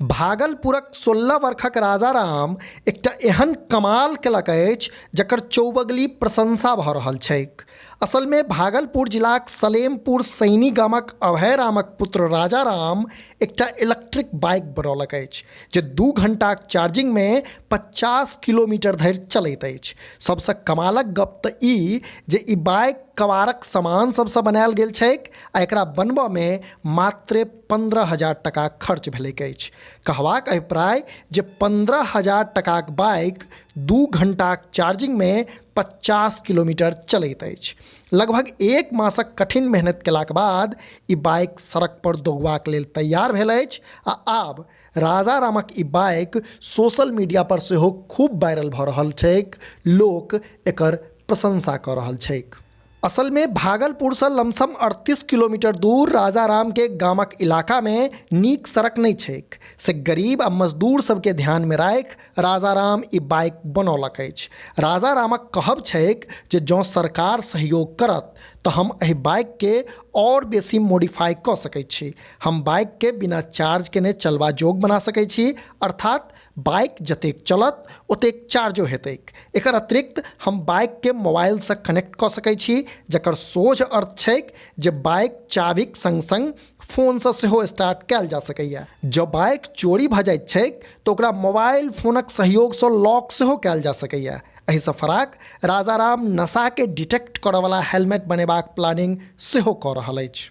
भागलपुरक 16 वर्षक राजाराम एकटा एहन कमाल केलक अछि जकर चौबगली प्रशंसा भऽ रहल छैक। असलमे भागलपुर जिलाक सलेमपुर सैनी गामक अभय रामक पुत्र राजाराम एकटा इलेक्ट्रिक बाइक बनौलक अछि जे 2 घंटाक चार्जिंगमे 50 किलोमीटर धरि चलैत अछि। सबसँ कमालक गप तऽ ई जे ई बाइक कबाड़क सामान सबसँ बनायल गेल छैक आ एकरा बनबऽमे मात्र 15,000 टका खर्च भेलैक अछि। कहबाक अभिप्राय जे 15,000 टकाक बाइक 2 घंटाक चार्जिंगमे 50 किलोमीटर चलैत अछि। लगभग 1 मासक कठिन मेहनत केलाक बाद ई बाइक सड़क पर दौगबाक लेल तैयार भेल अछि आ आब राजा रामक ई बाइक सोशल मीडिया पर सेहो खूब वायरल भऽ रहल छैक। लोक एकर प्रशंसा कऽ रहल छैक। असल में भागलपुर से लमसम 38 किलोमीटर दूर राजाराम के गामक इलाका में नीक सड़क नहीं छैक, से गरीब आ मजदूर सबके ध्यान में राखि राजाराम ई बाइक बनौलक अछि। राजारामक कहब छैक जे जँ सरकार सहयोग करत तऽ हम एहि बाइक के और बेसी मॉडिफाई कऽ सकैत छी। हम बाइक के बिना चार्ज केने चलबा जोग बना सकैत छी, अर्थात बाइक जतेक चलत ओतेक चार्जो हेतैक। एकर अतिरिक्त हम बाइकके मोबाइलसँ कनेक्ट कऽ सकै छी, जकर सोझ अर्थ छैक जे बाइक चाभीक सङ्ग सङ्ग फोनसँ सेहो स्टार्ट कयल जा सकैए। जँ बाइक चोरी भऽ जाइत छैक तऽ ओकरा मोबाइल फोनक सहयोगसँ लॉक सेहो कयल जा सकैए। एहिसँ फराक राजाराम नशाके डिटेक्ट करऽवला हेलमेट बनेबाक प्लानिंग सेहो कऽ रहल अछि।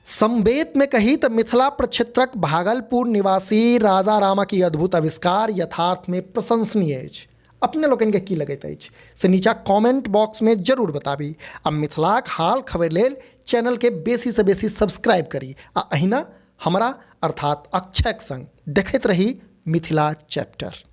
संवेद में कही तऽ मिथिला प्रक्षेत्रक भागलपुर निवासी राजा रामक ई अद्भुत आविष्कार यथार्थ में प्रशंसनीय अछि। अपने लोकनि के की लगैत अछि से नीचा कमेंट बॉक्स में जरूर बताबी आ मिथिलाक हाल खबर लेल चैनल के बेसी से बेसी सब्सक्राइब करी आ अहिना हमरा अर्थात अक्षयक संग देखैत रही मिथिला चैप्टर।